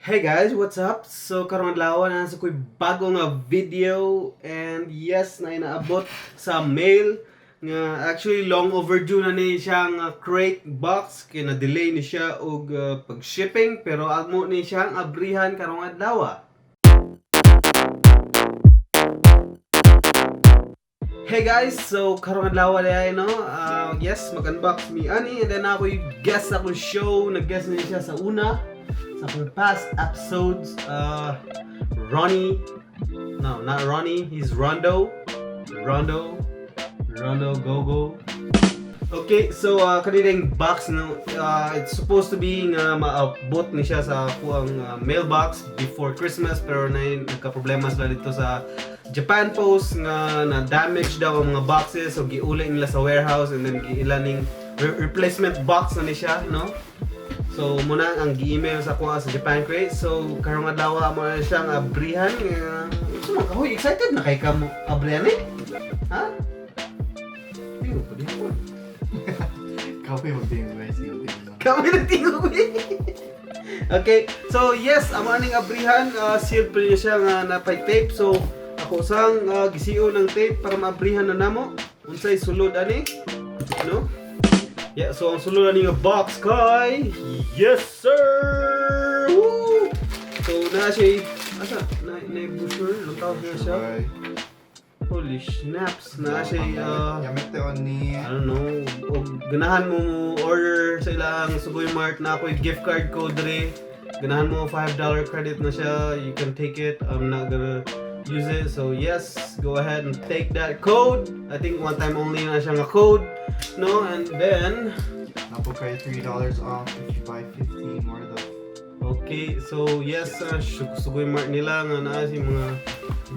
Hey guys, what's up? So karong adlaw na sa ko'y bago nga video and yes, na inaabot sa mail nga actually long overdue na ni siya nga crate box kay na delay ni siya og pag-shipping, pero amo ni siyang abrihan karong adlaw. Hey guys, so karong adlaw ay, no, yes, mag-unbox mi ani and then ako guest sa akong show, nag-guest ni siya sa una sa akong past episodes, Ronnie, no, not Ronnie, he's Rondo, Rondo, Rondo Gogo. Okay, so kanilang box, no, it's supposed to be nga maabot ni siya sa akuang mailbox before Christmas, pero na nagka-problema sila dito sa Japan Post nga na damage daw ang mga boxes, so giuli nila sa warehouse and then giila ning replacement box na ni siya, no? So muna ang gi-email sa kuha sa Japan Crate. So karong adlaw mo na siyang abrihan nga so man kahoy, excited na kay ka mo abrihan eh? Ha? Tingog pa din ko. Kapoy magtingog guys, tingog. Kami nagtingog eh. Okay, so yes, amo aning abrihan, sealed pa niya siya nga napay tape. So ako sang gisio ng tape para maabrihan na namo. Unsay sulod ani? No? Yeah, so ang sulod ani nga box kay, yes sir. Woo! So na siya asa na na brochure, lang tawag niya siya. Bye. Holy snaps, na siya Yamete on ni. I don't know, og ganahan mo mo order sa ilang Sugoi Mart na ako'y gift card code dre. Ganahan mo $5 credit na siya, you can take it. I'm not gonna use it. So yes, go ahead and take that code. I think one time only na siya nga code. No, and then Napo kay $3 off if you buy 15 worth of. Okay, so yes, Sugoi Mart nila nga naa si mga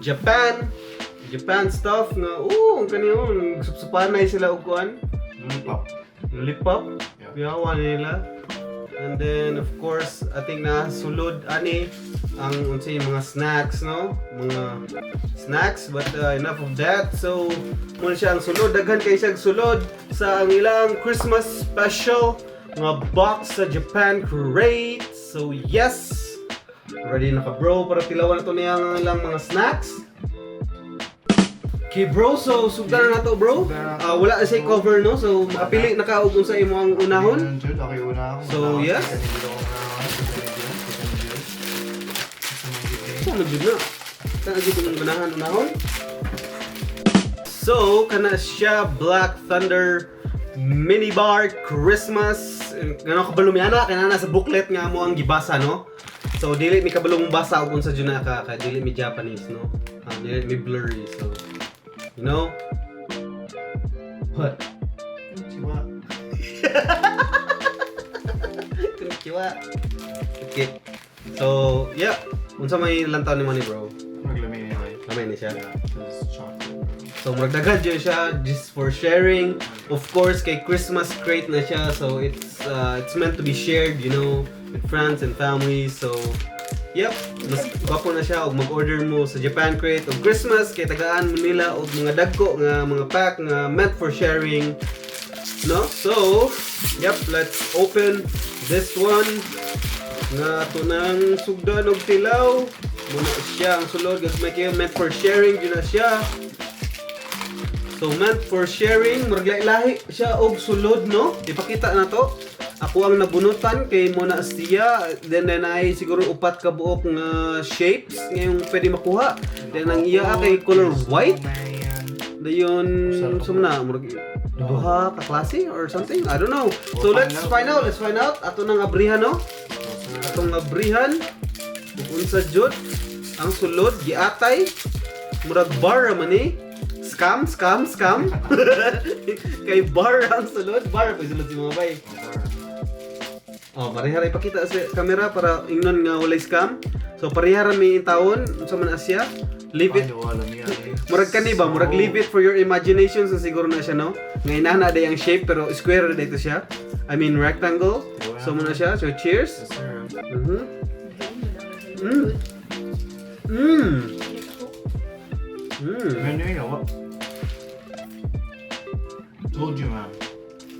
Japan Japan stuff nga oh, ang kaniyo supsupanay sila og kuan. Lollipop. Lollipop. Yeah. Yawa nila. And then of course, I think na sulod ani ang unsay mga snacks, no? Mga snacks, but enough of that. So, muna siya ang sulod, daghan kay siya sulod sa ang ilang Christmas special nga box sa Japan Crate. So, yes. Ready na ka, bro, para tilawan na to niya ang ilang mga snacks. Okay bro, so sugdan na to, bro. Sugdan na. Wala na siya cover, no? So makapili na ka og unsa imo ang unahon. Jud, okay una ako. So, yes. So man jud na. Kana jud imong ganahan unahon. So kana siya Black Thunder Mini Bar Christmas. Ngano kabalo mi ana kay naa sa booklet nga mo ang gibasa, no. So dili mi kabalo mong basa og unsa jud na ka kay dili mi Japanese, no. Dili mi blurry, so you know what? Konnichiwa. Konnichiwa. Okay. So, yeah. Unsa may lantaw ni money, bro? Maglami anyway. Lamay ni siya. Yeah, this is chocolate, bro. So murag daghan jud siya just for sharing. Of course, kay Christmas crate na siya, so it's meant to be shared with friends and family. So yep, mas gwapo na siya og mag-order mo sa Japan Crate og Christmas kay tagaan mo nila og mga dagko nga mga pack nga meant for sharing. No? So, yep, let's open this one nga ato nang sugdan og tilaw. Muna siya ang sulod gagmay kayo, meant for sharing jud na siya. So meant for sharing, murag lahi siya og sulod, no? Ipakita na to. Ako ang nabunutan kay mo na siya, then ay siguro upat ka buok nga shapes ngayong pwede makuha. Then ang iya kay color white. Man. Dayon sumna murag duha ka klase or something. I don't know. So We'll let's find out. Find out, let's find out. Ato nang abrihan, no? Atong abrihan ug unsa jud ang sulod, giatay murag bar ra man eh. Scam, scam, scam. Kay bar ang sulod, bar pa sulod si mga bay. Oh, parehara ipakita sa camera para ingnon nga walay scam. So parehara mi intawon unsa man asya. Leave it. Ay, wala niya eh. Murag kani ba, murag leave it for your imagination sa siguro na siya, no? Nga inana day ang shape pero square na dito siya. I mean rectangle. So muna siya. So cheers. Yes, sir. Man, you know what? Told you, man.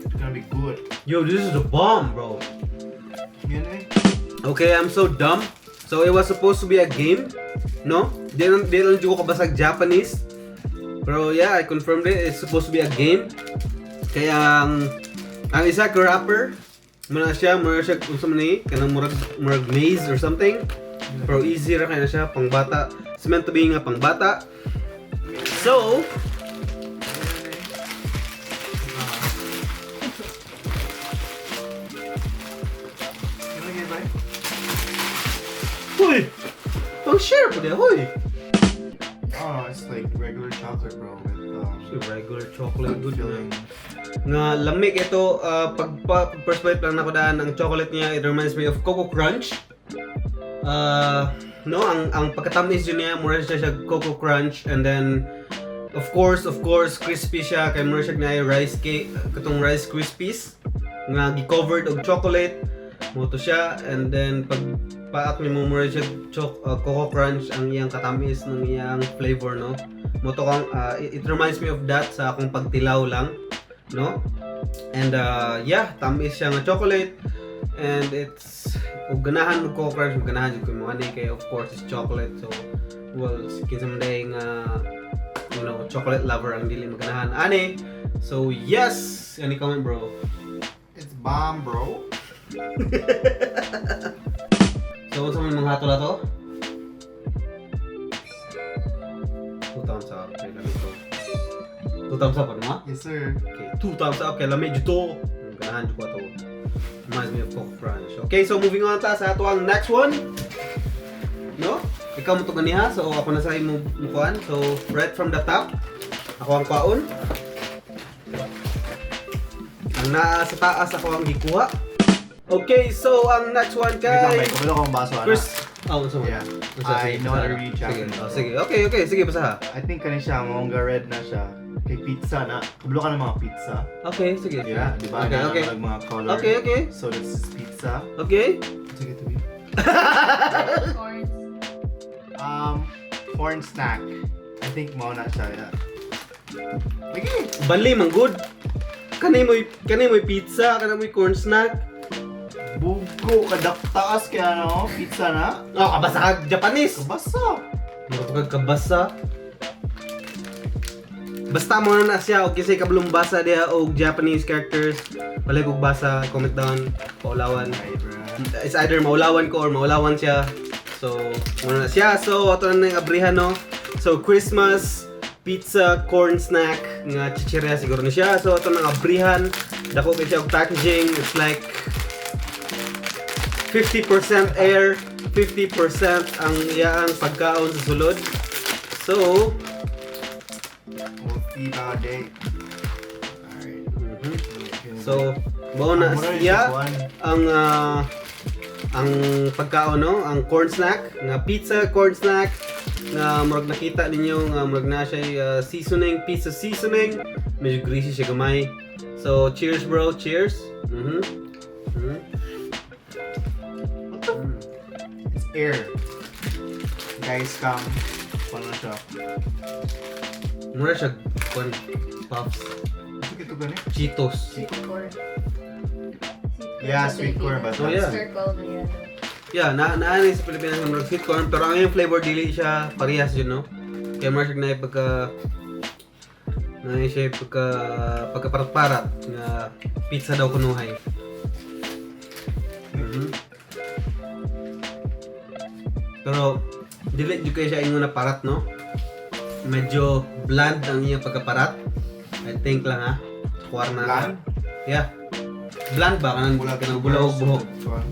It's gonna be good. Yo, this is the bomb, bro. Yun eh. Okay, I'm so dumb. So it was supposed to be a game, no? Di lang ko kabasag Japanese. Pero yeah, I confirmed it. It's supposed to be a game. Kaya ang isa ka wrapper, muna siya kung sa man ni, kanang murag maze or something. Pero easy ra kaya na siya, pangbata. It's meant to be nga pangbata. So, You wanna get a bite? Huy! Pang share po diha, huy! Oh, it's like regular chocolate, bro, with So, regular chocolate, good filling. Nga lamig ito, pag first bite lang nako daan ang chocolate niya, it reminds me of Coco Crunch. No, ang pagkatamis yun niya, mura siya Coco Crunch, and then of course crispy siya kay mura siya na rice cake, katong Rice Krispies nga gi-covered og chocolate mo to siya. And then pag paak nimo, mura siya Coco Crunch ang iyang katamis ng iyang flavor, no? Mo to kang it reminds me of that sa akong pagtilaw lang, no? And yeah, tamis siya nga chocolate and it's ug ganahan mo Coco Crunch, ganahan jud ko mo ani kay of course it's chocolate. So well, kinsa man day nga chocolate lover ang dili maganahan ani? So yes, any comment, bro? It's bomb, bro. So unsa man mga hatol ato? Two thumbs up kay lami to. Two thumbs up ano ma? Yes, sir. Okay, two thumbs up kay lami jud. Ganahan jud ko ato. Reminds me of Coco Crunch. Okay, so moving on ta sa ato ang next one. No? Ikaw mo to ganiha, so ako na sa imo mukuan. So right from the top, ako ang kwaon. Ang naa sa taas ako ang gikuha. Okay, so ang next one Wait lang, kay may kabalo akong baso, ana. Chris. Oh, unsa man? Yeah. Unsa? I Sige, know how to basaha. read Sige, Japanese. oh, sige. Okay, sige, basaha. I think kani siya, mongga red na siya. Kay pizza na. Kabalo ka ng mga pizza. Okay, sige. Yeah, di ba? Okay, Na okay. mga color. Okay. So this is pizza. Okay. Take it to me. Corns. Corn snack. I think mao na siya. Yeah. Lagi. Bali man good. Kanay mo'y pizza, kanay mo'y corn snack. Bugo kadaktaas kaya no? Pizza na. Oh, kabasa ka Japanese. Kabasa. Mura kag kabasa. Basta mo na siya og kinsay kabalong basa diha og Japanese characters. Walay kog basa, comment down, paulawan. Ay, bro. It's either maulawan ko or maulawan siya. So, muna na siya. So, ato na nang abrihan, no? So, Christmas pizza corn snack nga chichirya siguro na siya. So, ato nang abrihan. Dako kay siya og packaging. It's like 50% air, 50% ang iyang pagkaon sa sulod. So, We'll see about it. Alright. So, mao na Mura siya siya, kuan. Ang pagkaon, no, ang corn snack nga pizza corn snack nga murag nakita ninyo nga murag na siya seasoning, pizza seasoning, medyo greasy siya gamay. So cheers, bro, cheers. What the? It's air. Guys, come. Kuan na siya. Mura siya corn puffs. Ito ito gani? Cheetos. Sweet corn. Sweet corn Yeah, sa sweet corn, Pilipinas. but Oh, yeah. Circle na yan. Yeah, na naanay sa Pilipinas ang murag sweet corn, pero ang iyang flavor dili siya parehas yun, no? Kaya murag siya na pagka na siya pagka parat-parat nga pizza daw kunuhay. Pero dili jud kay siya ingon na parat, no? Medyo bland ang iyang pagkaparat. I think lang ha. Kuwar na. Bland? Yeah. Bland ba kanang kanang bulaw og buhok? Kuan.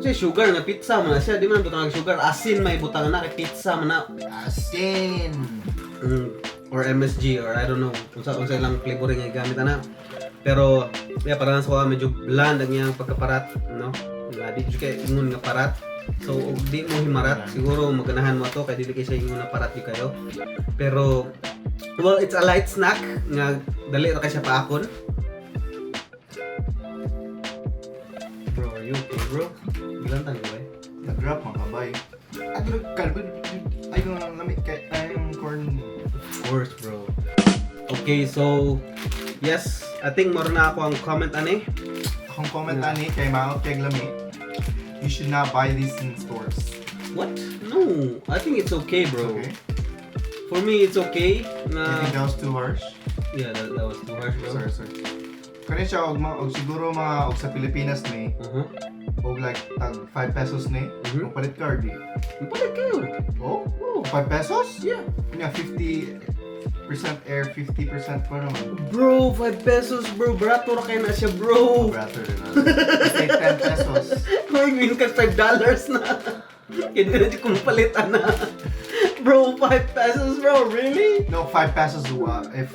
Kasi sugar nga pizza man na siya, di man butang sugar, asin may butang na kay pizza man na. Asin! Or MSG or I don't know kung sa unsa ilang flavoring nga gamit ana. Pero yeah, para sa kuha medyo bland ang iyang pagkaparat, no? Nga di jud kay ingon nga parat. So og di mo himarat, siguro maganahan mo to kay dili kay siya ingon na parat di kayo. Pero well, it's a light snack nga dali ra kay siya paakon. Bro, are you okay, bro? Gilantan ko eh. Nag-drop mga kabay. Ay, kalbo. Ay, yung lami. Kay, ay, yung corn. Of course, bro. Okay, so yes, I think moro na ako ang comment ani. Akong comment Yeah. ani kay Mao kay lami. You should not buy these in stores. What? No, I think it's okay, bro. Okay. For me, it's okay. You Na think that was too harsh? Yeah, that was too harsh, bro. Sorry, sorry. Kani siya og mga og siguro mga og sa Pilipinas ni og like tag 5 pesos ni, palit ka or di? Palit kayo. Oh? Oh. 5 pesos? Yeah. Kunya 50% air, 50% pa naman. Bro, 5 pesos, bro. Barato ra kayo na siya, bro. Brother, na. Say 10 pesos. May win ka $5 na. Kaya di na ko mapalitan na. Bro, 5 pesos, bro. Really? No, 5 pesos if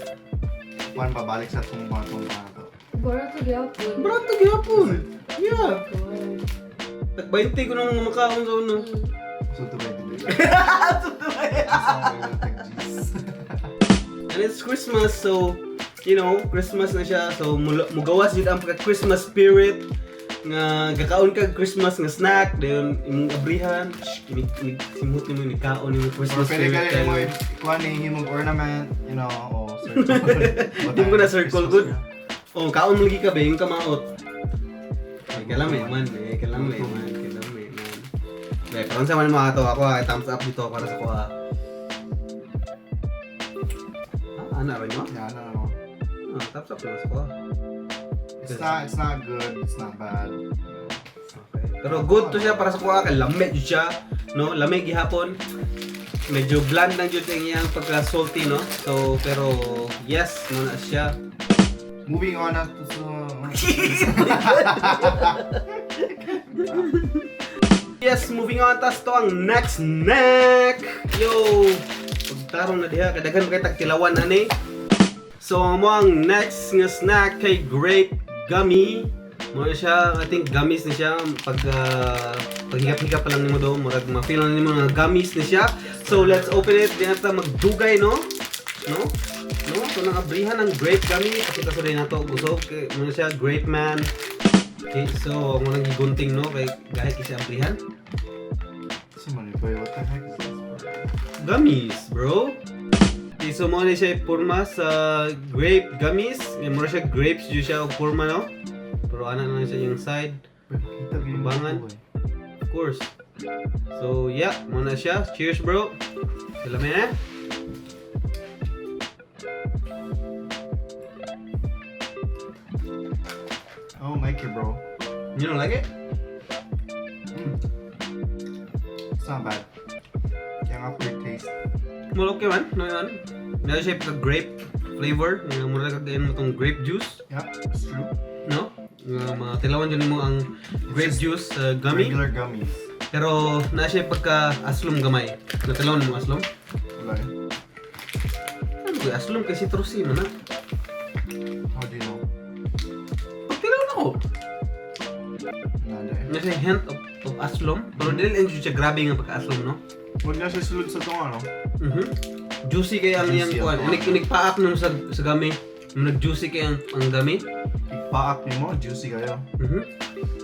one babalik sa itong mga itong mga to. Barato gyapon. Barato gyapon. Yeah. God. Tag 20 ko nang makaon sa uno. So, tubay dito. And it's Christmas, so Christmas na siya. So mugawas jud ang pagka Christmas spirit nga gakaon kag Christmas nga snack dayon imong abrihan, shh, inig simhot nimo ni kaon nimo Or Christmas pwede spirit ka rin mo kayo. ikuha ni himong ornament, o circle. Di mo na circle, good. Oh, kaon mo lagi ka ba yung kamaot. Ay, kalami man, eh, kalami man, kalami man. Dahil, parang sa man mga ato, ako ay thumbs up dito para sa kuha. Ah, ano rin mo? Yeah, no. Ah, thumbs up na sa kuha. It's not good, it's not bad. Okay. Pero good to siya para sa kuha kay lami jud siya, no? Lami gihapon. Medyo bland lang jud ang iyang pagka salty, no? So, pero yes, mo na siya. Moving on na to sa Yes, moving on tas to ang next snack. Yo, pagtarong na diha kay daghan kay tagtilawan ani. So mo ang next nga snack kay grape gummy. Mo na siya, I think gummies ni siya pag paghigap-higap pa lang nimo do, murag ma-feel na nimo nga gummies ni siya. So let's open it. Di na ta magdugay, no? No? No, so nang abrihan ang grape gummy. Pakita sa din nato busog kay mo na siya grape man. Okay, so ang unang gigunting, no, kay gahit kasi abrihan. Si Manny Boy, what the heck is this, bro? Gummies, bro. Okay, so mo na siya porma sa grape gummies. May mura siya grapes juice siya og porma, no? Pero ana na lang siya yung side, Wait, kita gyud yung Bangan. buhay. Of course. So yeah, mo na siya. Cheers, bro. Sila eh. I don't like it, bro. You don't like it? It's not bad. Yung awkward taste. Mo okay man, no yan. Meron siya pagka grape flavor. Nga mura kag mo tong grape juice, Yeah, it's true. No? Nga mga tilawan dyan mo ang grape juice gummy. Regular gummies. Pero na siya pagka aslom gamay. Natilawan mo aslom? Wala eh. Ano ba aslom kasi citrusy man na. How do you know? Pagtilawan ako. Nada eh. Na siya hint of aslom. Pero dili lang siya grabe nga pagka aslom, no? Huwag na siya sulod sa itong ano. Juicy kay ang iyang Juicy kuan. ang Inig inig paak nung sa gami. Nag-juicy kay ang gami. Ipaak ni mo, juicy kayo.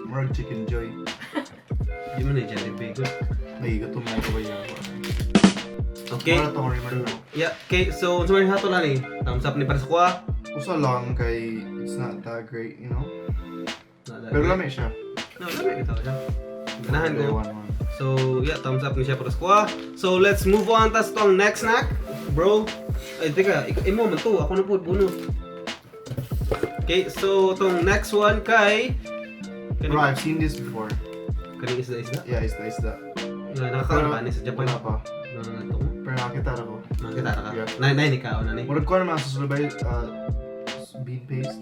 Murag chicken joy. Di man na Jollibee good. Nagigatom na ako ba yan ako. Okay. Wala tong remark mo. Yeah, okay. So, unsa man hato na ni? Thumbs up ni para sa kuha. Usa lang kay it's not that great. Pero lami siya. No, lami ito siya. Ganahan ko. Okay, one, one. So, yeah, thumbs up ni siya para sa kuha. So, let's move on tas to ang next snack. Bro, ay teka, imo man to. Ako na po, bunot. Okay, so tong next one kay Bro, I've seen this before. Kaning isda-isda? Yeah, isda, isda. Na nakakaon ka ni sa Japan. Wala pa. Na to mo. Pero nakita na ko. Nakita ra ka. Yeah. Nay nay ni kaon na ni. Murag ko naman sa sulubay, bean paste.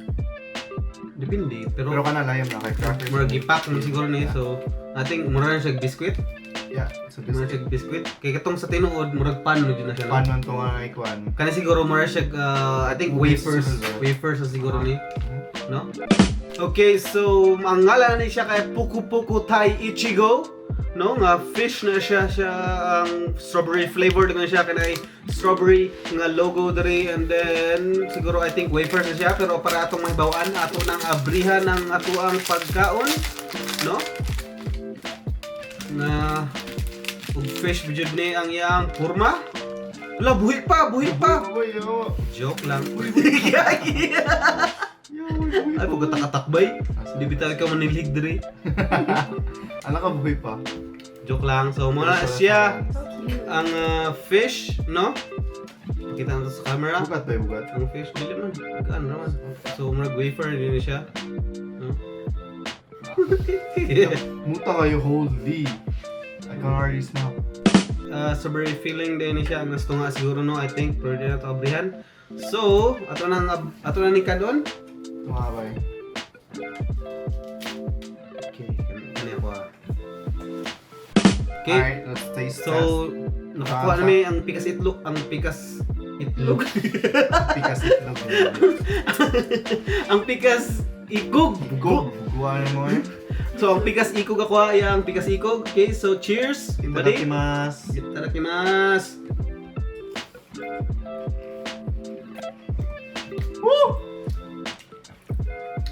Depende, pero, Pero kana layam na kay crackers. murag gipack man siguro ni. So, I think mura na siya biscuit. Yeah, it's a Mura biscuit. siya biscuit. Kay katong sa tinuod murag pan mo jud na siya, no? Pan man to nga ikuan. Kani siguro mura siya I think Ube wafers, siguro. wafers na siguro ni. No? Okay, so ang ngalan ni siya kay Puku Puku Thai Ichigo. No, nga fish na siya siya ang strawberry flavored nga siya kanay strawberry nga logo diri, and then siguro I think wafers na siya, pero para atong mahibawaan ato nang abrihan ang ato ang pagkaon, no, nga ug fish jud ni ang iyang kurma. Wala, buhi pa, buhi pa. Uy, yo. Joke lang. Yo. Ay, pagkatak-atakbay. Di bitaw ka manilhig diri. Anak ka, buhay pa. Joke lang. So, muna Wala siya sa So cute. Ang fish, no? Pakita natin sa camera. Bugat ba yung bugat? Ang fish, dili man. Gaan naman. So, murag wafer din siya. No? Muta kayo, holy. I can already smell. Strawberry filling din siya ang gusto nga siguro, no, I think, pero di na ito abrihan. So ato na ni kadon. Tumabay. Okay, kani ako ah. Okay. Alright, let's taste So nakakuha Tama. na mi ang pikas itlog, ang pikas itlog. Test. Pikas itlog. Ang pikas ikog. Bugo. Buguan mo eh. So ang pikas ikog ako ay ang pikas ikog. Okay, so cheers, buddy. Itadakimasu. Itadakimasu. Woo!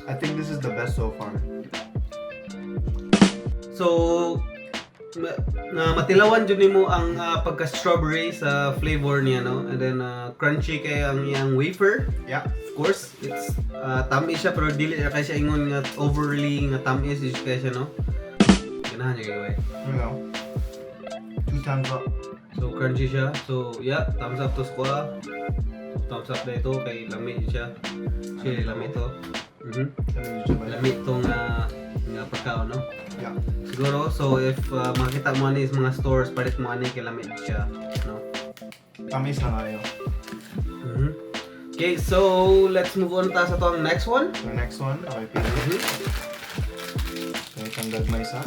I think this is the best so far. So na matilawan jud nimo ang pagka strawberry sa flavor niya, no, and then crunchy kay ang iyang wafer. Of course it's tamis siya, pero dili ra kay siya ingon nga overly nga tamis is kay siya, no? Ganahan niya kayo eh. Two thumbs up. So crunchy siya. So yeah, thumbs up to squad. Thumbs up na ito kay lami siya. Siya lami to. Lami tong nga pagkaon, no? Yeah. Siguro, so if makita mo ani sa mga stores, palit mo ani kay lami siya, no? Tamis lang kayo. Okay, so let's move on ta sa tong next one. So next one, okay, pili. So itong gagmay sa.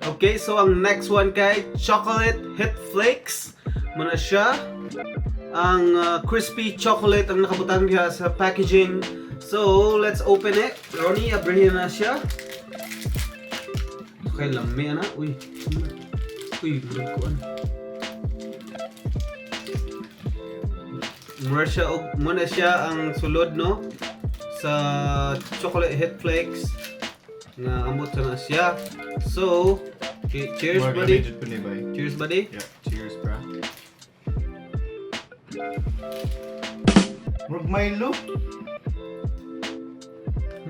Okay, so ang next one kay Chocolate Hit Flakes. Muna siya. Ang crispy chocolate ang nakabutang diha sa packaging. So, let's open it. Ronnie, abrihin na siya. Okay, lami ana. Uy. Uy, murag kuan. Mura siya og muna siya ang sulod, no, sa Chocolate Hit Flakes nga ambot sa na siya. So, okay, cheers, Murag buddy. lami jud po ni, bay. Cheers, buddy. Yeah, cheers, bro. Murag Milo.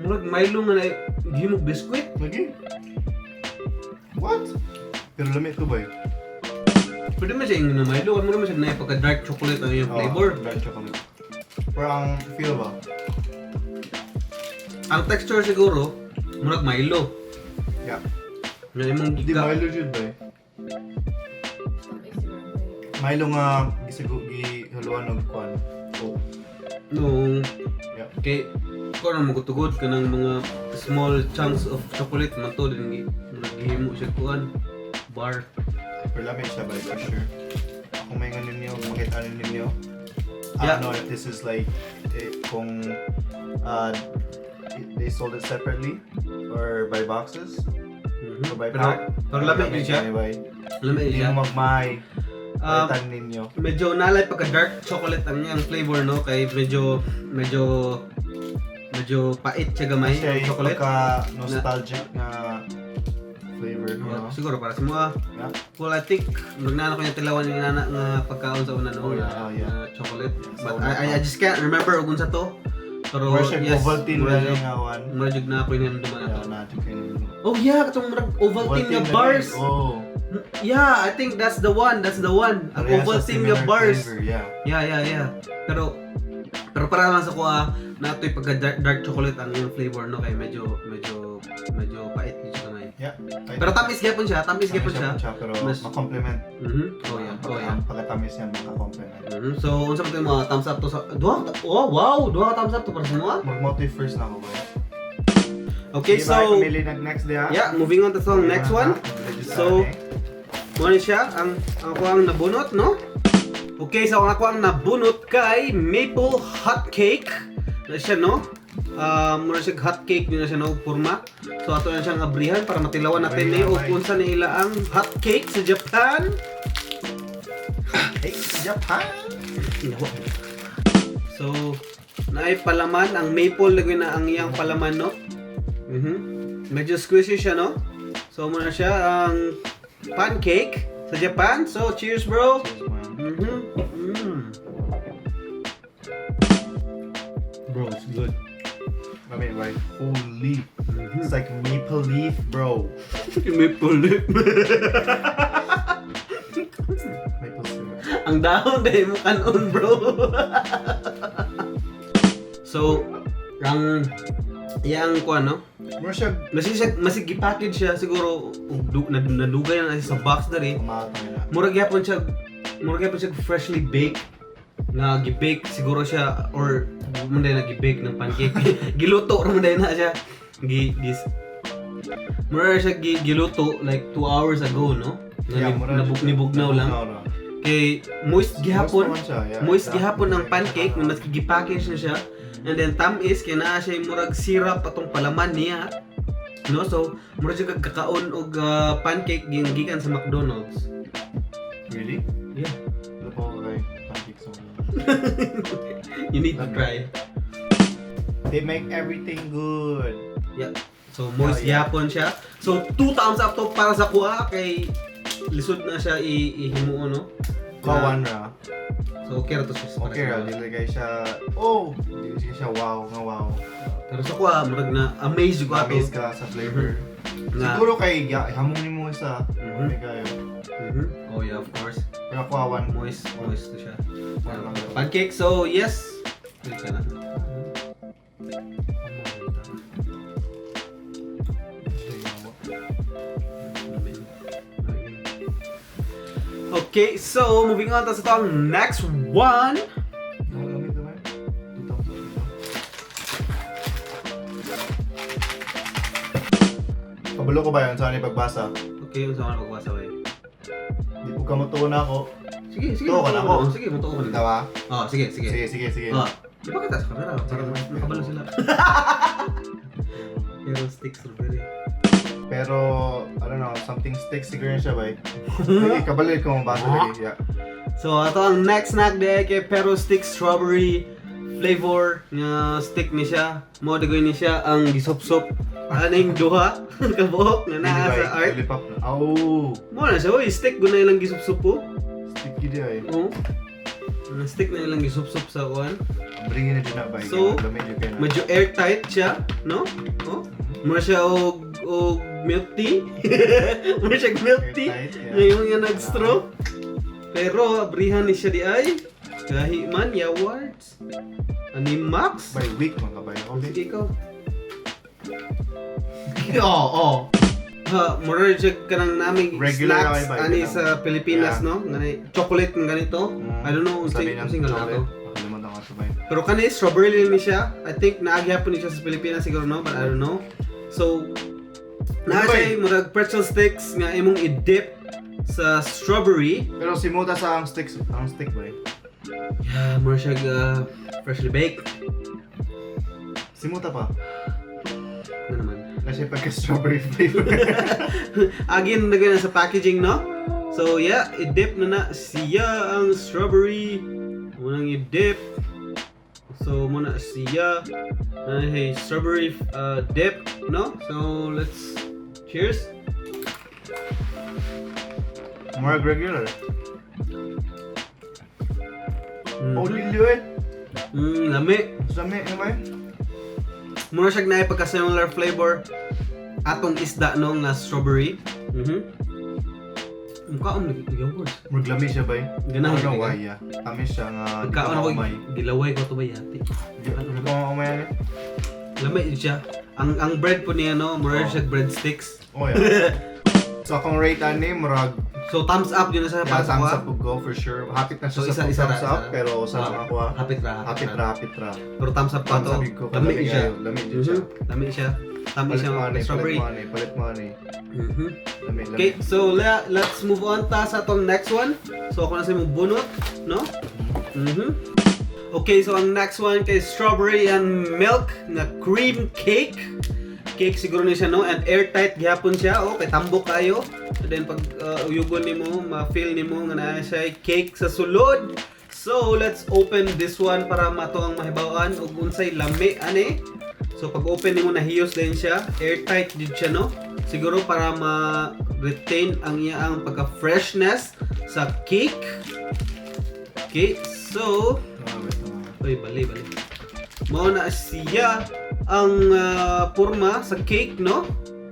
Murag Milo nga na gihimog biscuit. Lagi. What? Pero lami to ba? Pwede man siya ingon na Milo, mura man siya na pagka dark chocolate ang iyang flavor. Oh, dark chocolate. Pero ang feel ba? Ang texture siguro murag Milo. Yeah. Nga imong Di gika. Milo jud ba? Tamis siguro. Milo nga gisigo gihaluan og kuan. Oh. No. Yeah. Kay ko na magutugod kanang mga small chunks of chocolate man to din murag gihimo siya kuan bar. Pero lami siya ba, for sure. Kung may ngayon ninyo, kung makita ninyo. I don't know if this is like eh, kung they sold it separately or by boxes or by Pero pack. pero lami jud siya. Anyway, Lami hindi siya. mo magmay. Palitan ninyo. Medyo nalay pagka dark chocolate ang iyang flavor, no, kay medyo medyo medyo pait siya gamay Siya ang yung chocolate. pagka nostalgic na flavor, you Yeah, know? siguro para sa mga Yeah. Well, I think magnana ko yung tilawan yung nana nga pagkaon sa una, no, Oh, yeah. na, Oh, yeah. na chocolate. Sa But una I just can't remember kung sa to. Pero Or siya yes, Ovaltine na mura rin nga one. mura jud na ako yung naman na Yeah, to. na kayo. Oh yeah, katong murag Ovaltine nga na rin. bars. Oh. Yeah, I think that's the one. That's the one. Ang Parehas sa Ovaltine nga similar bars. flavor, yeah. Yeah. Pero pero para lang sa kuha na ito'y pagka dark chocolate ang iyang flavor, no, kay medyo medyo medyo pait din siya gamay. Yeah. Pero tamis gyapon siya, tamis gyapon siya. Pero ma-compliment. Oh yeah. Ang pagkatamis niya maka-compliment. So unsa man to yung mga thumbs up to sa duha oh wow, duha ka thumbs up to para sa mga. Mag-motive first na ako ba? Okay, Di ba, so pamili nag next day, ah? yeah, moving on to the next one. So, mo ni siya ang ako ang nabunot, no? Okay, so ang ako ang nabunot kay maple hot cake. Na siya, no? Mura siya hot cake din na siya, no, porma. So ato na siyang abrihan para matilawan natin ni og unsa ni ila ang hot cake sa Japan. Hey, Japan! Yawa. So, naay palaman ang maple lagi na ang iyang palaman, no? Medyo squishy siya, no? So muna siya ang pancake sa Japan. So cheers, bro. Cheers, man. Bro, it's good. I mean, like, holy. It's like maple leaf, bro. Maple leaf. Maple syrup. Ang dahon dahil mo kanon, bro. So, ang iyang kuan, no? Mura siya Masig gi-package siya siguro ug nadugay na siya sa box diri. Kumatay na. Murag gyapon siya freshly baked nga gi-bake siguro siya or man na gi-bake ng pancake. Giluto ra man na siya. Gi, gis Mura siya giluto like 2 hours ago, no? Na, Yeah, mura nibugnaw lang. Nabugnaw lang. Kay moist gihapon. Moist naman siya, yeah, Moist exactly. gihapon ang pancake na maski gi-package na siya. And then tam-is kay naa siya murag syrup atong palaman niya. No, so murag siya kag kakaon og pancake gikan sa McDonald's. Really? Yeah. Wala pa ako kay pancake sa mga. You need to try. They make everything good. Yeah. So moist Oh, yeah. gihapon siya. So two thumbs up to para sa kuha kay lisod na siya ihimuon, no. Kawan ra. So okay ra to siya. Para Okay sa ra, kuha. dili kay siya. Oh, dili siya wow, nga wow. Pero sa kuha murag na amaze ko ato. Amaze ka sa flavor. Nga. Siguro kay ya, hamon nimo isa. Okay kayo. Oh yeah, of course. Pero ako one Moist, moist to siya. One lang. Pancake, so yes. Wait ka na. Okay, so moving on ta sa itong next one. Lamig naman. Two thumbs up ito. Kabalo ko ba yun? Saan yung pagbasa? Okay, unsa man pagbasa ba? Di po ka matuo na ako. Sige, sige. Tuo ka na ako. Sige, mutuo ka na. Tawa? Oh, sige, sige. Sige, sige, sige. Oh, di ba kita sa camera? Para makabalo sila. Pero stick strawberry. Pero, I don't know, something sticks siguro yun siya ba eh. Sige, kabalo ko mabasa lagi. Yeah. So ato ang next snack day kay Pero Stick Strawberry flavor nga stick ni siya. Mo dagoy ni siya ang gisop-sop aning duha kabuok nga naa Hindi sa ba, art. Lollipop na. Oh! Mo na siya oy, stick guna ilang gisop-sop po. Sticky di ay. Oo. Ang stick na ilang gisop-sop sa kuan. Bring na dyan na ba? So, Lamig yun kayo na. Medyo airtight siya, no? Oh. Mura siya og milk tea. Mura siya og milk tea. Airtight, yeah. Ngayon nga nag-straw. Pero abrihan ni siya di ay. Gahi man, yawards. Ani Max? By week mga kabay. Okay. Sige ikaw. Oo, oo. Ha, mura siya kanang naming Regular snacks na kay ani kanang- sa Pilipinas, Yeah. no? Ngani chocolate ng ganito. I don't know Sabi unsay ng unsay nga chocolate. to. Nakalimutan ko sabay. Pero kani strawberry ni siya. I think naagyapon ni siya sa Pilipinas siguro, no, but I don't know. So naa Ano ba siya murag pretzel sticks nga imong i-dip sa strawberry. Pero simuta sa ang sticks, ang stick ba eh? Yeah, mura siya freshly baked. Simuta pa. Ano naman? Na siya pagka-strawberry flavor. Again, nagay na sa packaging, no? So yeah, i-dip na na siya ang strawberry. Munang i-dip. So muna siya na hey, strawberry dip, no? So let's cheers. More regular. Oh, dili eh. Lami. Sami, ano ba yun? Mura siya na pagka similar flavor atong isda no nga strawberry. Mukha ang yogurt. Murag lami siya ba eh? Ganahan I don't know ka? why, yeah. Tamis siya nga. di Pagkaon ka ako, maumay. gilaway ko to ba yati? Di di ka maumay ano? Lami siya. Ang bread po niya no, mura Oh. siya bread sticks. Oh yeah. So akong rate ani murag So thumbs up yun na siya yeah, para sa thumbs kuha. up ko for sure. Hapit na siya So sa isa isa thumbs ra, isa up ra. pero sa Ah, mga kuha. Hapit ra, Hapit ra, hapit ra. Pero thumbs up pa Thumbs to. up ko. Lami Lami siya. kayo, lami jud siya. Lami siya. Tama Palit siya money, palit strawberry. money, palit money. Lami, lami. Okay, so let's move on ta sa atong next one. So ako na sa imong bunot, no? Okay, so ang next one kay strawberry and milk na cream cake. Cake siguro ni siya, no? And airtight gihapon siya, oh, kay tambok kayo. And then pag uyugon nimo, ma-feel nimo nga naa siya cake sa sulod. So, let's open this one para mato ang mahibaw-an ug unsay lami ani. So pag open nimo nahiyos din siya, airtight jud siya, no? Siguro para ma-retain ang iyang pagka-freshness sa cake. Okay, so Tama, tama. Uy, bali, bali. Mao na siya. Ang porma sa cake, no?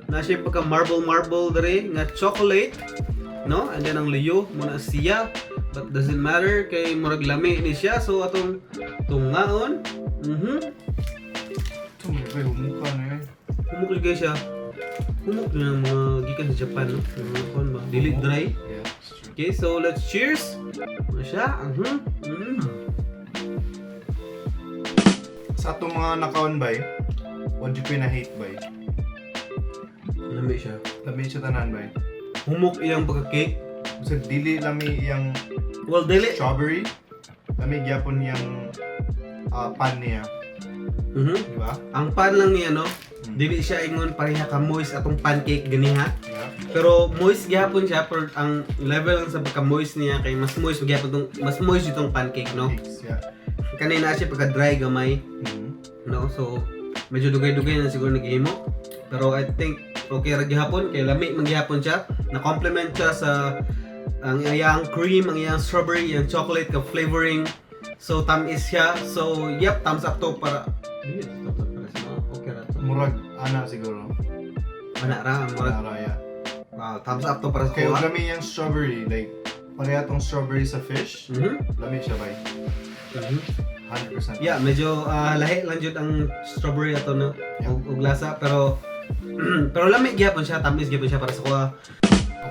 Na siya pagka marble marble dere nga chocolate, no? And then ang luyo mao na siya, but doesn't matter kay murag lami ni siya, so atong tungaon. Ito, may bay, humuka na eh. Humok lagi siya. Humok na ang mga gikan sa Japan, no? Mga kuan ba? Dili dry. Yeah, it's true. Okay, so let's cheers. Ano siya? Sa atong mga nakaon bay, what you na hate bay? Lami siya. Lami siya tanan bay. Humok iyang pagka-cake. Sa dili lami iyang Well, dili. strawberry, lami gyapon iyang pan niya, di ba? Ang pan lang niya, no? Dili siya ingon pareha ka moist atong pancake ganiha. Pero moist gihapon siya, pero ang level lang sa pagka moist niya kay mas moist gihapon tong mas moist itong pancake, no? Cakes, yeah. Kanina siya pagka dry gamay, no? So medyo dugay-dugay na siguro naghimo. Pero I think okay ra gihapon kay lami man gihapon siya. Na-complement siya sa ang iyang cream, ang iyang strawberry, iyang chocolate ka flavoring. So tamis siya. So yep, thumbs up to para. Dili, thumbs up para sa mga okay ra to. Murag ana siguro. Ana ra, murag Ana ra, yeah. Wow, thumbs up to para sa Kay kuha. og lami iyang strawberry, like pareha tong strawberry sa fish. Lami siya bay. 100%. Yeah, medyo lahi lang jud ang strawberry ato, no, og lasa, pero pero lami gyapon siya, tamis gyapon siya para sa kuha.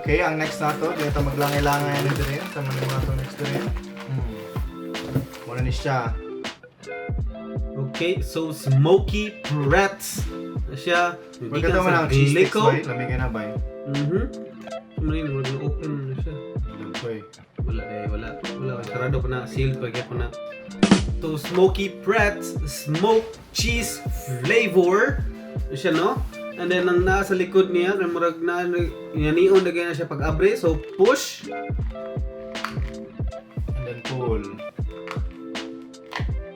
Okay, ang next nato, dito maglangay-langay na diri sa mga mga to next diri. Muna ni siya. Okay, so Smoky Pretz na siya. Maganda man ang cheese sticks bay, lami kay na bay. Ano yun, murag na-open na siya. Dugay. Wala eh, wala. Wala, sarado pa na, sealed pa gyapon na. So Smoky Pretz, smoked cheese flavor. Ano siya, no? And then ang naa sa likod niya, na murag na nion na na siya pag-abre. So push. And then pull.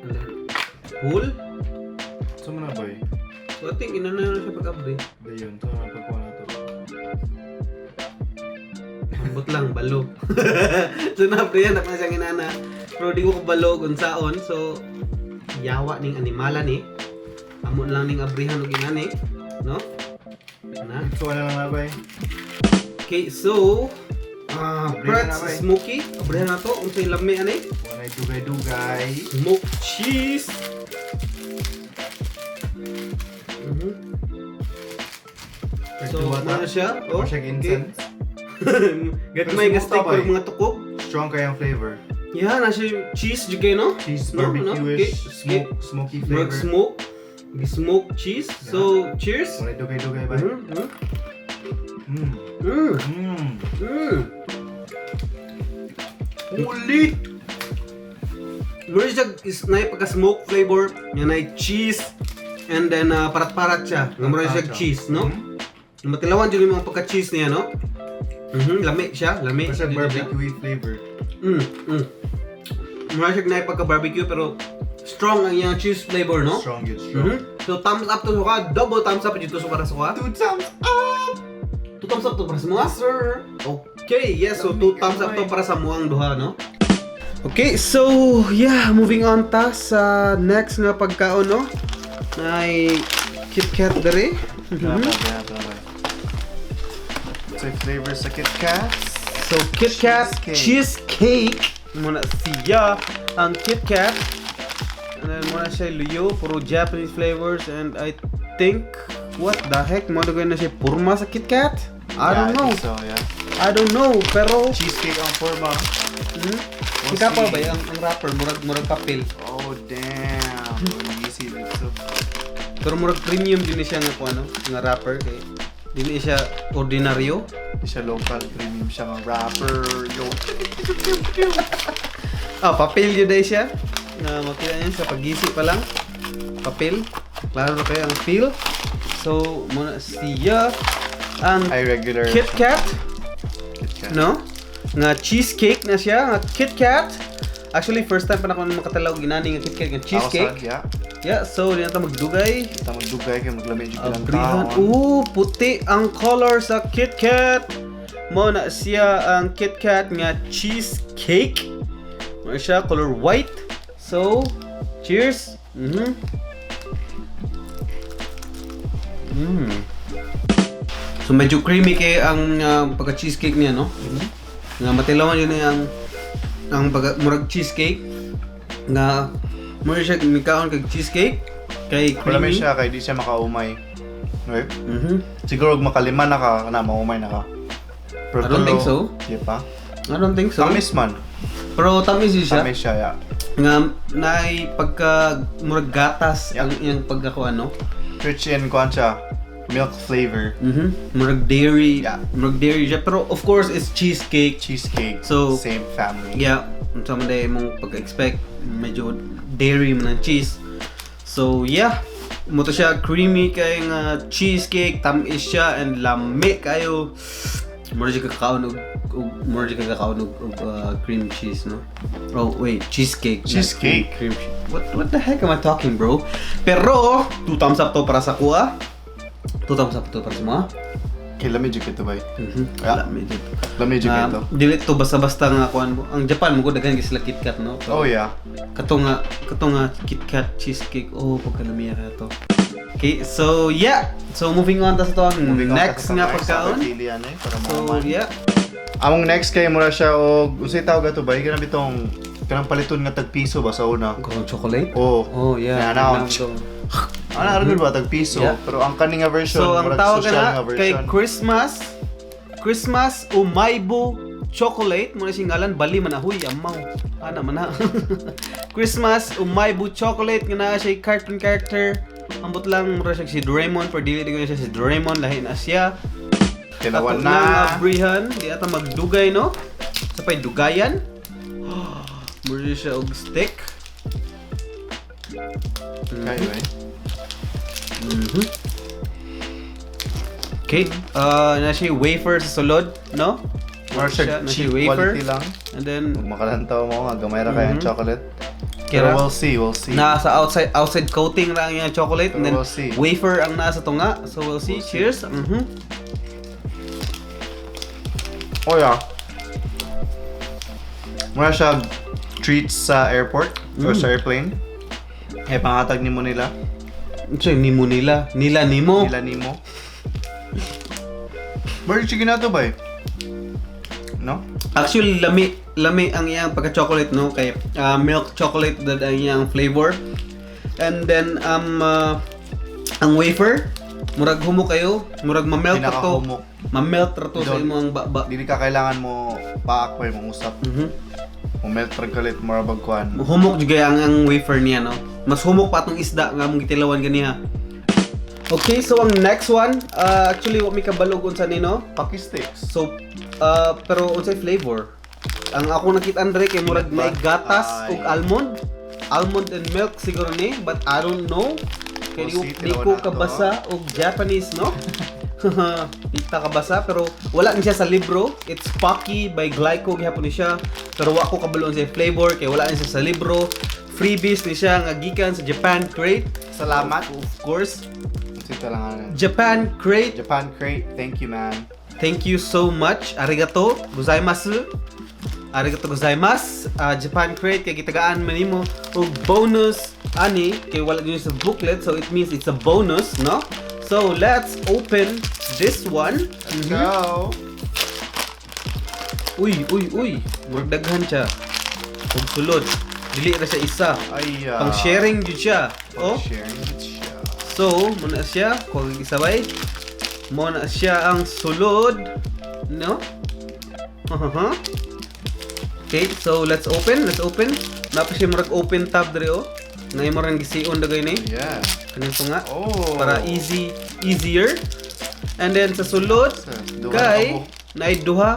And then pull. So mo na bay. So I think ina na siya pag-abre. Dayon, to na pagkuha na to. Ambot lang, balo. So na-pre yan, na siyang inana. Pero di ko kabalo kung saon. So, yawa ning animala ni. Amo lang ning abrihan og inani. No? Na? So ano lang na bay? Okay, so, Abrihan Pretz na, bay. Smoky. Abrihan na to. Unsay lami ani? Walay dugay-dugay. Smoked cheese. So, Pagduwa ano siya? Oh, siya incense. Gatmay Pero nga stick smoked pero ba, eh? mga tukog. Strong kayang flavor. Yeah, na siya cheese jud kay, no? Cheese No, no. barbecue-ish, Okay. smoke, smoky Murag flavor. smoke. Smoke cheese. So, cheers. Walay dugay-dugay bay. Uli! Murag siya is na pagka smoke flavor, nga na cheese, and then parat-parat siya. Nga murag siya Parat siya. cheese, no? Matilawan jud yung mga pagka cheese niya, no? Lami siya, lami. Murag siya Jud siya. barbecue flavor. Murag siya na pagka barbecue pero strong ang iyang cheese flavor, no? Strong yun, strong. So thumbs up to suka, double thumbs up dito so para suka. Two thumbs up! Two thumbs up to para sa mga sir. Okay, yes, so two thumbs up to para sa muang duha, no? Okay, so yeah, moving on ta sa next nga pagkaon, no? Nay Kit Kat dere. Grabe. So flavor sa Kit Kat. So Kit Kat Cheesecake. Cheesecake muna siya ang Kit Kat. And then muna siya luyo, puro Japanese flavors, and I think, what the heck, mo na siya purma sa Kit Kat? I don't Yeah, know. think so, yeah. I don't know, pero Cheesecake ang forma. We'll Ikaw pa see. ba ang wrapper murag papel. Oh, damn. Easy so. Pero murag premium din ni siya nga kuno, nga wrapper kay dili siya ordinaryo. Di siya local, premium siya nga wrapper. Yo. Ah, papel yun dahil siya. Na makita niyo sa pagisi pa lang. Papel. Klaro na kayo ang feel. So, muna siya ang Ay, regular. Kit Kat, Kit Kat. No? Nga cheesecake na siya, nga Kit Kat. Actually, first time pa na ako makatalaw ginani nga Kit Kat nga cheesecake. Ako sa, yeah. Yeah, so di na ta magdugay. Kita magdugay kay maglamig jud ilang Abrihan. taon. Ooh, puti ang color sa Kit Kat. Mo na siya ang Kit Kat nga cheesecake. Mo na siya color white. So, cheers. So medyo creamy kay ang pagka cheesecake niya, no? Nga matilawan yun ang pagka murag cheesecake nga murag siya mikaon kag cheesecake kay Wala creamy. siya kay di siya makaumay. Right? Mhm. Siguro og makalima na ka na maumay na ka. Pero I don't think so. Di pa. I don't think so. Tamis man. Pero tamis yun siya. Tamis siya, yeah. Nga naay pagka murag gatas ang iyang pagka ano. Rich in kuan siya, milk flavor. Murag dairy. Yeah. Murag dairy siya. Pero of course it's cheesecake. Cheesecake. So, same family. Yeah, unsa man day imong pag-expect, medyo dairy man ang cheese. So yeah, mo to siya creamy kay nga cheesecake, tamis siya and lami kayo. Mura siya kakaon og mura siya kakaon og cream cheese, no? Oh wait, cheesecake, not Cheesecake. cream cheese. What the heck am I talking, bro? Pero two thumbs up to para sa kuha. Two thumbs up to para sa mga. Kay lami jud kito bay. Yeah. Lami jud. Lami jud Na, kito. dili to basta-basta nga kuan mo. Ang Japan mo ko daghan kay sila KitKat, no? Pero Oh yeah. kato nga KitKat cheesecake. Oh, pagkalamiya ka to. Okay, so yeah. So moving on ta sa to ang Moving on next ta sa nga next, pagkaon. sa pili yan eh, para So mauman. yeah. Among next kay mura siya og unsay tawag ato bay? Kanang bitong kanang paliton nga tag piso ba sa una? Kung chocolate? Oh. Oh, yeah. Na, na, To. Ano aron ba tag piso? Yeah. Pero ang kani nga version, So ang murag tawag social na nga kay version. Christmas Christmas Umaibo Chocolate mo na siyang ngalan bali man ahoy amaw. Ana man na. Christmas Umaibo Chocolate nga naa siya cartoon character. Ambot lang mura siya si Doraemon pero dili ko siya si Doraemon, lahi na siya. Tilawan Ato na. nga abrihan, di ata magdugay, no? Sa pay dugayan. Mura siya og stick. Kay bay. Okay, na siya wafer sa sulod, no? Mura siya na cheap siya wafer. quality lang. And then Ug makalantaw mo nga gamay ra kay ang chocolate. Kira- Pero we'll see, we'll see. Nasa outside coating lang yung chocolate and Pero then we'll see. wafer ang nasa tunga. So we'll see. We'll see. Cheers. Oh yeah. Mura siya treats sa airport or sa airplane. Eh pangatag nimo nila. Ito yung nimo nila. Nila nimo. Nila nimo. Bird chicken na to ba eh? No? Actually, lami lami ang iyang pagka-chocolate, no? Kay milk chocolate that ang iyang flavor. And then ang wafer, murag humok kayo, murag ma-melt ra to. Pinakahumok. Ma-melt ra to sa imong baba. Dili ka kailangan mo paak pa imong usap. Mo melt ra kalit mura bag kuan. Humok jud kay ang wafer niya, no? Mas humok pa atong isda nga among gitilawan ganiha. Okay, so ang next one, actually wa mi kabalog unsa ni, no? Pocky sticks. So pero unsay flavor? Ang ako nakita Andre kay murag may gatas Ay. ug almond. Almond and milk siguro ni, but I don't know. Kay We'll see, di tilawan ko nato. kabasa og Japanese, no? Di ta kabasa pero wala ni siya sa libro. It's Pocky by Glico gihapon ni siya. Pero wa ko kabalo sa flavor kay wala ni siya sa libro. Freebies ni siya nga gikan sa Japan Crate. Salamat. Of course. Sita lang ano. Japan Crate. Japan Crate, thank you, man. Thank you so much. Arigato gozaimasu. Arigato gozaimasu. Japan Crate kay gitagaan man nimo og bonus ani kay wala gyud sa booklet, so it means it's a bonus, no? So let's open this one. Let's go. Uy, uy, uy. Murag daghan siya. Ug sulod. Dili ra siya isa. Ay, Pang sharing jud siya. Pang Oh. sharing jud siya. So, muna siya, kung isabay. Mo na siya ang sulod. No? Okay, so let's open, let's open. Napa siya murag open tab diri oh. Ngay mo rin gision dagay ni. Kanin to nga. Oh. Para easy, easier. And then sa sulod, Duha kay na kabuok. naay duha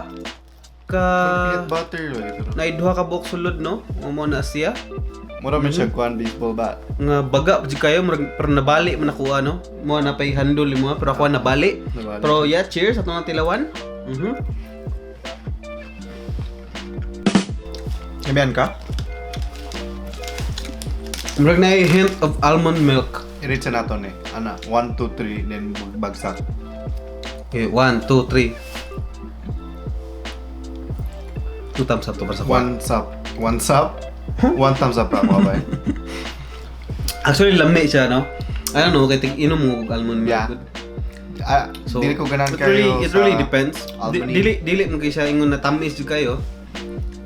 ka Peanut butter eh, pero. Naay duha ka buok sulod, no? Mo na siya. Mura man siya kuan baseball bat. Nga baga jud kayo murag pero nabali man ako ano. Mo na pay handle mo pero ako nabali. Nabali. Pero yeah, cheers atong tilawan. Lamian ka? Murag na hint of almond milk. I-rate sa nato ni. Ana, 1 2 3 then bagsak. Okay, 1 2 3. Two thumbs up to para sa kuha. One up. One up? One thumbs up ako ba? Actually, lami siya, no? I don't know, kay tig-inom mo og almond milk. Yeah. Good. Ah, So, dili ko ganahan it really, kayo it sa really depends. Albany. Dili dili mo kay siya ingon na tamis jud kayo.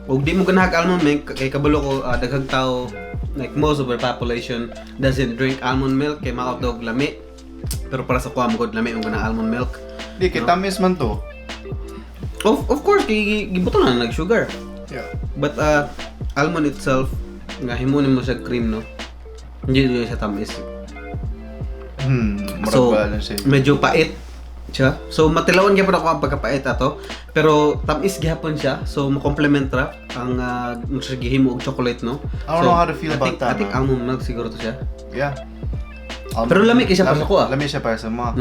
Ug di mo ganahag almond milk kay kabalo ko, daghang tao, like most of our population, doesn't drink almond milk kay maot daw og lami. Pero para sa kuha mo gud, lami mo ganang almond milk. Di kay tamis man to. Of course kay gibutan na nag sugar. But almond itself nga himuon mo siya cream, no. Hindi jud siya tamis. Murag So, balance siya. medyo pait siya. So, matilawan gyapon ako ang pagkapait ato. Pero tamis gihapon siya. So, mo-complement ra ang siya gihimo og chocolate, no? I don't So, know how to feel I about think, that, I think man. almond milk siguro to siya. Yeah. Pero lami kay siya para sa kuha. Lami siya para sa mga.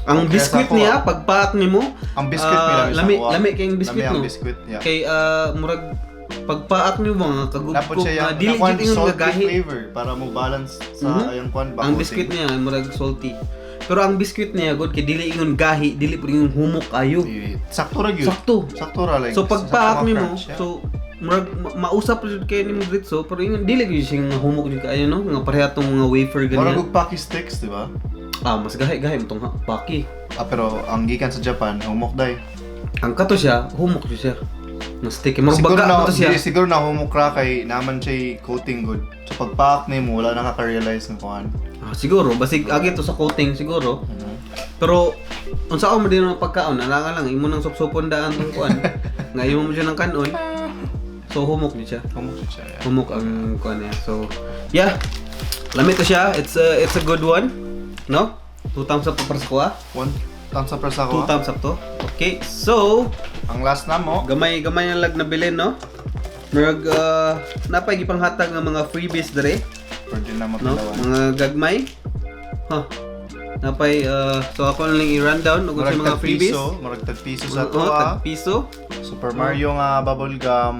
Ang Okay, biscuit sa kuha. niya, pagpaak nimo, Ang biscuit may lami sa lami, kuha. lami kayong biscuit, Lami ang no? biscuit, yeah. Kay murag pagpaak nimo mga Napod kagubkob siya nga yung dili nakuan jud ingon nga salty gahi. flavor para mo balance sa ayang kuan ba. Ang biscuit niya murag salty. Pero ang biscuit niya good kay dili ingon gahi, dili pud ingon humok ayo. Sakto ra gyud. Sakto. Sakto ra, like So pagpaak sakto nga nimo, crunch, yeah. so murag mausap jud kay nimo diretso, pero ingon dili gyud siya nga humok jud kaayo, no, nga pareha tong mga wafer Murag ganyan. og Paki sticks, di ba? Ah, mas gahi-gahi mo tong paki. Ah, pero ang gikan sa Japan, humok day. Ang kato siya, humok jud siya. Mas sticky, murag Siguro baga na, mo to siya. dili, siguro na humok ra kay naman siya coating good. So pagpaak nimo, wala nakaka-realize ng kuan. Ah, siguro basig agi to sa coating siguro. Pero unsa mo din ang pagkaon, ala ka lang imo nang supsupon daan tong kuan. Nga imo mo siya ng kanon. So humok jud siya. Humok siya. Yeah. Humok ang kuan niya. So yeah. Lami to siya. It's a good one. No? Two thumbs up pa para sa kuha. One thumbs up para sa Two kuha. thumbs up to. Okay. So, Ang last na mo, gamay gamay na lag nabilin, no? Murag napay gipanghatag nga mga freebies dere, pwede na no? mapilawan. Mga gagmay. Huh. Napay so ako na lang i-rundown ug Murag sa mga tag freebies. piso, murag tag piso sa Oo, to ah. tag piso. Super Mario nga bubble gum.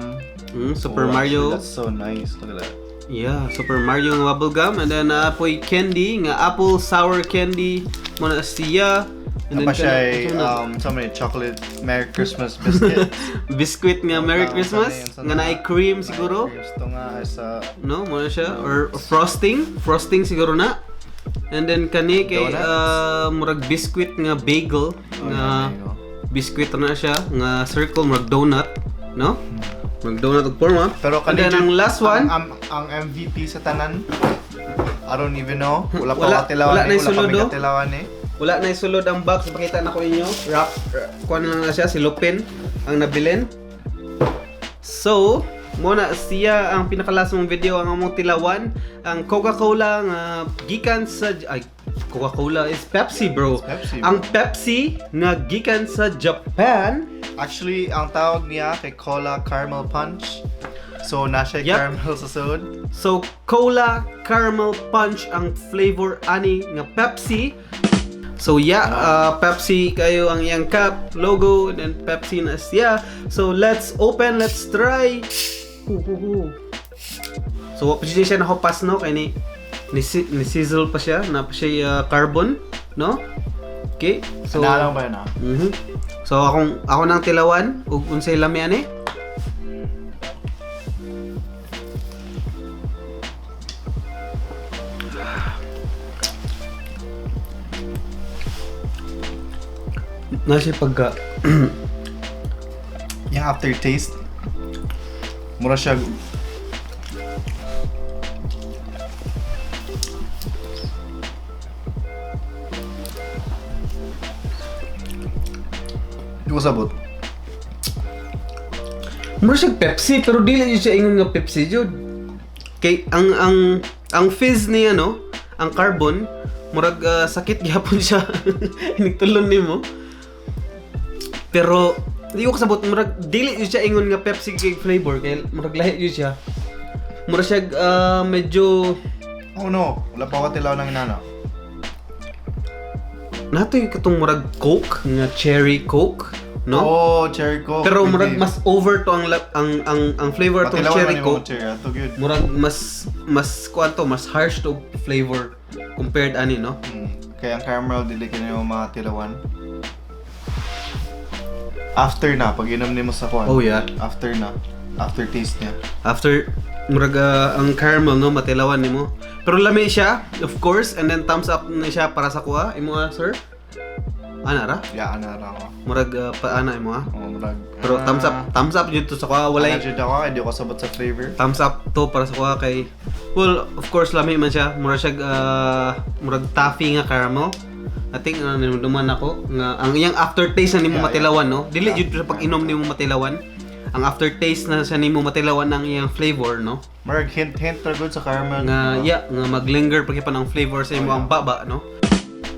Super Oh, Mario. actually, that's so nice. Look at that. Yeah, Super Mario nga bubble gum and then apoy candy nga apple sour candy mo na siya. And Napa siya ay, kana- ano na? so many chocolate Merry Christmas biscuit. Biscuit nga Merry Christmas nga naay cream siguro. Gusto nga ay sa No, mo na siya or frosting, frosting siguro na. And then kani kay Donuts? Murag biscuit nga bagel Oh, nga yeah, there you go. biscuit na siya nga circle, murag donut, no? Murag donut og forma. Pero And then kani ang last one, ang MVP sa tanan. I don't even know. Wala pa Wala- katilawan wala eh. na yung Wala sulod, kami oh. katilawan eh. Wala na isulod ang box, pakita na ko inyo. Wrap, kuha na lang na siya, si Lupin ang nabilin. So, muna siya ang pinakalas mong video, ang among tilawan, ang Coca-Cola nga gikan sa, ay, Coca-Cola is Pepsi, bro. It's Pepsi, bro. Ang Pepsi nga gikan sa Japan. Actually, ang tawag niya kay Cola Caramel Punch. So, na siya caramel sa sud. So, Cola Caramel Punch ang flavor ani nga Pepsi. So yeah, Pepsi kayo ang iyang cap, logo, and then Pepsi na siya. So let's open, let's try. Hu, hu, hu. So wa pa siya nahupas, no, kay ni sizzle pa siya, na pa siya carbon, no? Okay. So, So lang ba yun ah? So akong ako nang tilawan ug unsay lami ani? Na siya pagka Yung aftertaste. Mura siya. Di ko sabot. Mura siya Pepsi pero dili jud siya ingon nga Pepsi jud. Kay ang fizz niya, no, ang carbon murag sakit gyapon siya. Inigtulon nimo. Pero di ko kasabot, murag dili jud siya ingon nga Pepsi kay flavor kay murag lahi jud siya. Mura siya medyo Oh no, wala pa ako tilaw ng inana. Natoy katong murag Coke nga cherry Coke, no? Oh, cherry Coke. Pero Pwede. murag mas over to ang flavor tong Matilawan cherry man yung mga Coke. cherry, ato gyud. Murag mas kuan to, mas harsh to flavor compared ani, no? Kaya ang caramel dili kini mo mga tilawan. After na pag inom nimo sa kuan. Oh yeah. After na. Aftertaste niya. After murag ang caramel, no, matilawan nimo. Pero lami siya, of course, and then thumbs up na siya para sa kuha. Imo ah, sir? Ana ra? Yeah, ana ra ako. Murag paana mo ah. Oh, murag. Pero thumbs up jud to sa kuha, walay Walay. Jud ako, hindi ko sabot sa flavor. Thumbs up to para sa kuha kay, well, of course lami man siya. Murag siya murag toffee nga caramel. I think duman ako nga ang iyang aftertaste na nimo matilawan, no. Dili jud sa pag-inom nimo matilawan. Ang aftertaste na siya nimo matilawan ang iyang flavor, no. Murag hint hint ra gud sa caramel. Nga yeah, nga maglinger pa ang flavor sa imo ang baba, no.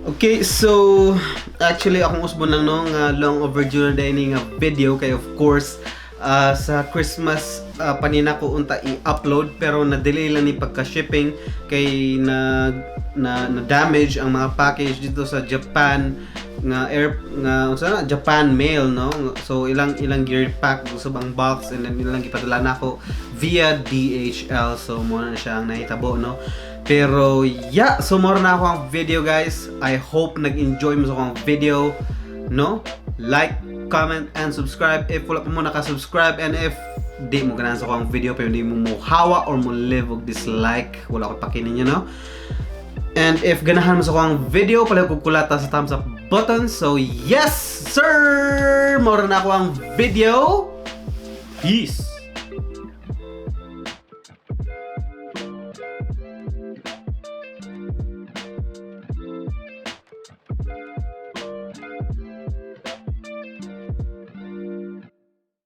Okay, so actually akong usbon lang, no, nga long overdue na diay ni nga video kay of course sa Christmas panina ko unta i-upload, pero na-delay lang ni pagka-shipping kay na na damage ang mga package dito sa Japan nga air nga unsa na Japan mail, no. So ilang gear pack sa bang box and then ilang gipadala nako via DHL. So mo na siya ang nahitabo, no. Pero yeah, so more na ako ang video, guys. I hope nag-enjoy mo sa akong video, no. Like, comment and subscribe if wala pa mo naka-subscribe, and if di mo ganahan sa akong video pero di mo hawa or mo live og dislike, wala ko paki ninyo, no. And if ganahan mo sa akong video, palihog kog kulata sa thumbs up button. So yes, sir! Mora na ako ang video. Peace!